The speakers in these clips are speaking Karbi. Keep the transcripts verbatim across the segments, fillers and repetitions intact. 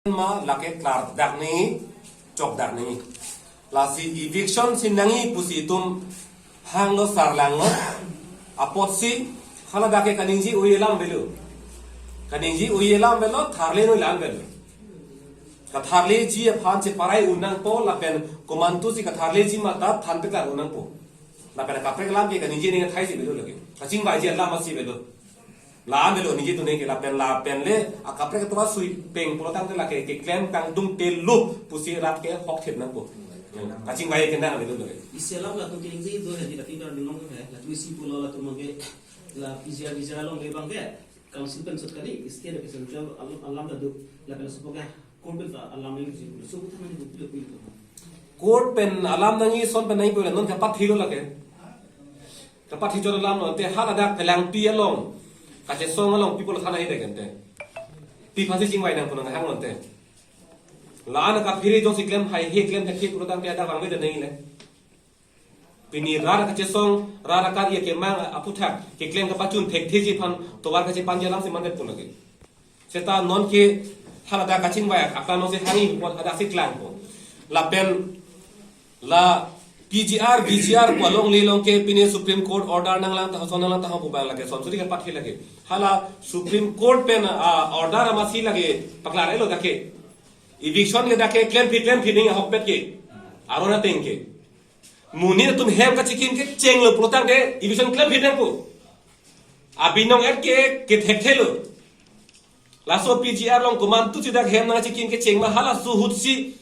ma lake klardak nangji, chokdak nangji. Lasi eviction si nangji pusi itum hanglo, sarlanglo. Apotsi haladak ke kaningje-oi alam avelo. Kaningje-oi alam avelo, tharle noi alam avelo. Katharleji aphan cheparai un nangpo lapen komantusi katharleji ma ta than peklar un nangpo. Lapen akaprek alam ke kaningje ning athai si avelo lake. Kachingvaiji alam asi avelo. La-an avelo ningje tu neke lapen lapen le akaprek atum asui peng pulo tangte lake keklem kangdung telo pusi rat ke hokthip nangpo. Kachingvai ke nang avelo lake. Isi alam latum keningje do he, di latum Karbi Anglong he, latum isi pulo latum mangke la P G R, V G R along le abang ke Council pen sot kali, state pen central alam, alam ta do, lapen laso apoke court pen ta alam nangji, laso aputhak nangji, pilo pilo. Court pen alam nangji, son pen nangji pu la non kapathilo lake. Kapathi chot alam non te, haladak Phelangpi along, kachesong along pi pulo than nangji dek ante. Pi aphansi chingvai nangpo nang hang non te. La-an kaphere jongsi klem haihe, klem thekthe pulo tangte hadak vangvedet nangji le. Pini rat kachesong, rat akar-i akemang aputhak keklem kapachun thektheji aphan tovar kachepanji alam si mandetpo lake. Seta nonke haladak kachingvai akam nangsi hangji apot hadaksi klangpo. Lapen la P G R, V G R pu alongle along ke pini Supreme Court order nanglang ta, son nanglang ta pu abang lake, son suri kapathi lake. Hala Supreme Court pen, ah, order amatsi lake paklar-etlo dak ke. Eviction ke dak ke klemphit klemphit nangji ahokpet ke. Aron ateng ke. Monit atum hem kachekim kechenglo pulo tangte eviction klemphit nangpo. Abinong et ke kethekthelo. Laso P G R along komantusi dak hem nangchekim kecheng ma, halaso ahutsi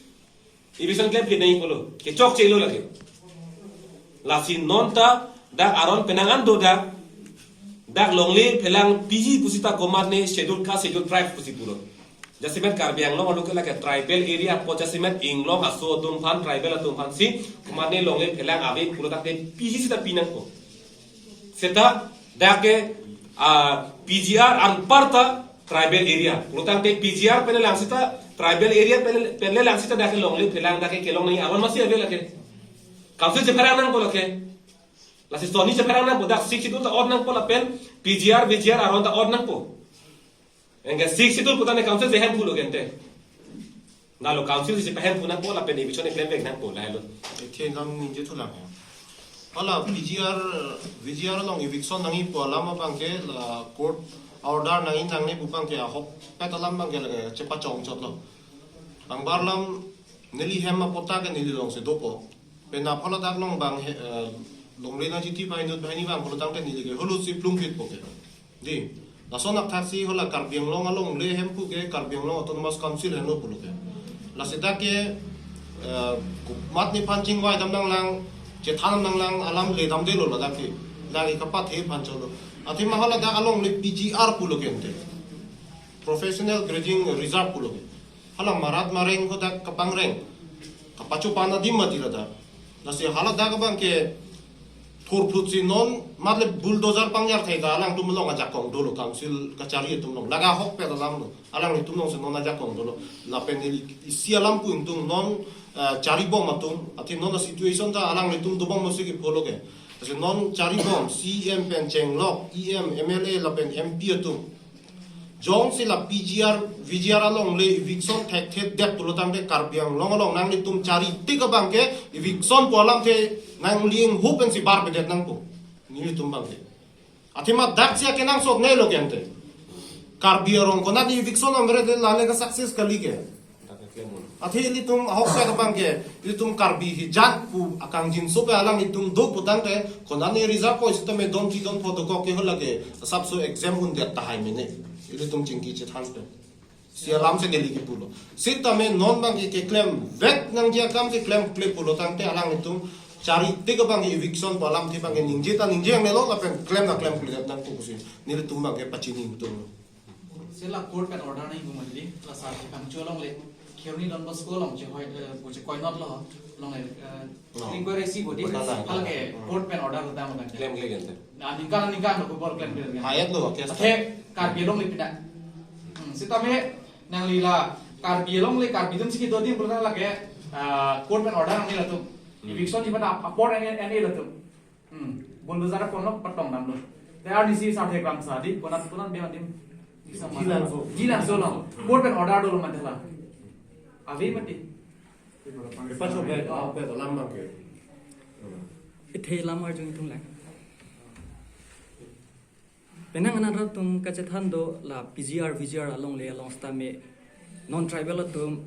eviction klemphit nangji pulo. Kechokchelo lake. Lasi non ta dak aron penang an do dak. Dak longle Phelangpiji pusi ta komatne Scheduled Caste, Scheduled Tribe pusi pulo. Jasemet Karbi Anglong arlo ke lake tribal area apot jasemet inglong aso atum aphan, tribal atum aphansi komatne longle Phelang ave pulo tangte P G sita pi nangpo. Seta dak ke, ah, P G R anparta tribal area pulo tangte P G R pen le lang sita, tribal area pen le, pen le lang sita dak ke longle Phelang dak ke kelong nangji aron amatsi ave lake. Council chepherang nangpo lake. Lasi sonni chepherang nangpo, dak Sixth Schedule ta ot nangpo lapen P G R, V G R aron ta ot nangpo. Anke Sixth Schedule putangte Council si hem pulo ke ante. Nalo Council si pahem pu nangpo lapen eviction klemvek nangpo lahelo. Ethe nang ningje thulang ya. Hala P G R, V G R along eviction nangji pu alam abang ke la court order nangji nangne pu abang ke ahokpet alam abang ke lake chepachongchotlo. Angbong alam neli hem apot ta ke neli alongsi dopo. Penap haladak along abang he, eh, longle nangchiti pai inut banghini abang pulo tangte neli ke holo si plungphitpo ke. Di, lason athak si hala Karbi Anglong alongle hemphu ke Karbi Anglong Autonomous Council henlo pulo ke. Lasi dak ke, eh, komatne aphan chingvai dam nanglang, chethan dam nanglang alam le damdelo ladak ke. Dak ke kapathe aphan cholo. Athema haladak alongle P G R pulo ke ante. Professional Grazing Reserve pulo ke. Hala marat mareng hadak kapangreng. Kapachopan adim mati ladak. Lasi haladak abang ke thurphutsi non matle bulldozer pangyar thai ta alangtum along ajakong dolo, Council kachari atum along. Lake ahokpet alam lo. Alanglitum alongsi non ajakong dolo. Lapen ili isi alam pu ingtung non, eh, charibom atum. Athe non a situation ta alanglitum dobom mosi ke pulo ke. Lasi non charibom, C E M pen chenglok, E M, M L A lapen M P atum. Jongsi la P G R, V G R alongle eviction thekthe det pulo tangte Karbi Anglong along nanglitum chari tik abang ke eviction pu alam ke nangli inghu pensi barpedet nangpo. Nelitum abang ke. Athema daksi akenangsot nelo ke ante. Karbi arong konat eviction amre de lale ka success kali ke. Athe ilitum ahokpet abang ke, ilitum Karbi hijat pu akangjinso pen alanglitum do pu tangte, konatne reserve ko sitame don ti don pho dokok ke hala ke, asapso exempt undet tahai mene. Ilitum chingki chethan pen. Si alam si neli kipulo. Sitame non abang ke keklemvek nangji akam si klemkle pulo tangte alanglitum chari tik abang ke eviction pu alamthe abang ke ningje ta ningje ang nelo lapen klem ta klemkledet nangpo pusi. Nelitum abang ke pachini ingtung. Si la court pen order nangji pu mati, la sar ke Phangcho alongle, Kheroni Don Bosco along chehoi, eh, pu chekoinotlo, alongle, eh, No. inquiry si bodi, Botana. halake Hmm. court pen order hutang hutang. Klemkle ke ante. Na ningkan ningkan lo kubor klemkle ke. Hayat lo, case Athe Karbi alongle pina. Hmm, sitame nangli la Karbi alongle Karbi atum si kedo adim pulo tangte lake, ah, court pen order nangne latum. Hmm. Eviction iban ap-, apor ane, ane latum. Hmm. Bulldozer ponlok patong damlo. Te R D C sarthe klamsa di, konat, konat be adim. Jilangso. Jilangso along. Court pen order dolo mati la. Ave mati. Paso be, ah, be alam abang ke. Ithe lam arjung itum lang. Penang anat atum kachethan do la P G R, V G R alongle along sitame non-tribal atum,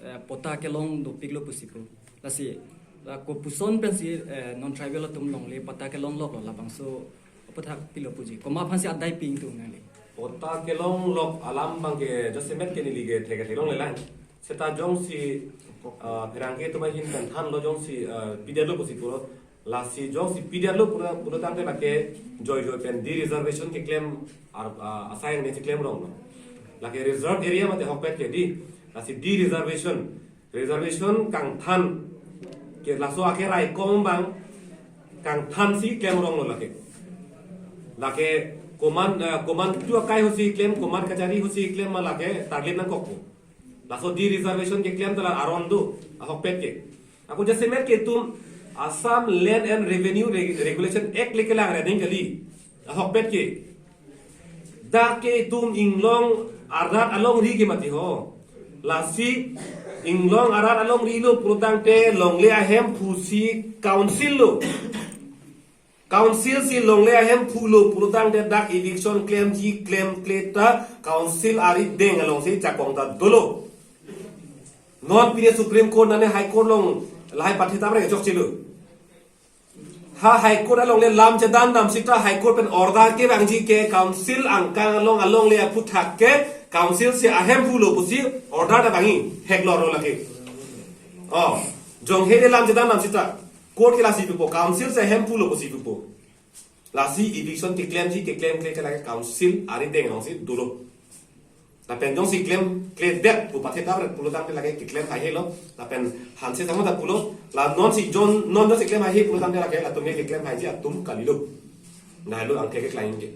eh, patta kelong dopiklo pusi pu. Lasi, la kopuson pensi, eh, non-tribal atum longle patta kelong loklo, labangso aputhak pilo puji. Komat aphansi adai ping tum nangli. Patta kelong lok alam abang ke jasemet ke neli ke thek theklonglelang. Seta jongsi, ah, pherangke atum ahin pen thanlo jongsi, ah, pidetlo pusi pulo. Lasi jongsi pidetlo pulo, pulo tangte lake joi joi pen de-reservation keklem ar, ah, asai ne keklem ronglo. Lake reserve area mate ahokpet ke dei. Lasi de-reservation, reservation kangthan ke laso ake raikom abang kangthansi klem ronglo lake. Lake komat, eh, komat tu akai ahutsi klem, komat kachari ahutsi klem ma lake tarlip nangkokpo. Laso de-reservation keklem ta la aron do, ahokpet ke. Ako jasemet ke itum Assam Land and Revenue Reg-, Regulation Act le kelang rening kali. Ahokpet ke. Dak ke itum inglong arat alongri ke mati ho. Lasi inglong arat alongri lo pulo tangte longle ahemphu si council lo. Council si longle ahemphu lo pulo tangte dak eviction klemji klemkle ta council arideng alongsi chakong ta dolo. Non pine Supreme Court nane High Court along lahai pathe tamre chokchelo. Ha High Court alongle lam chedan dam sita High Court pen order kevangji ke council angkang along alongle aphuthak ke council si ahemphu lo pusi order ta vangji, heklor lo lake. Oh, jonghe le lam chedan dam sita court ke lasi pupo, council si ahemphu lo pusi pupo. Lasi eviction keklemji keklemkle ke lake council arideng alongsi dolo. Lapen jongsi klemkledet pu pathe tamre pulo tangte lake keklem haihelo. Lapen hanse tangma ta pulo. La non si jon, non jongsi klem haihe pulo tangte lake latum ke keklem haiji atum kalilo. Nahelo angke ke klem ke.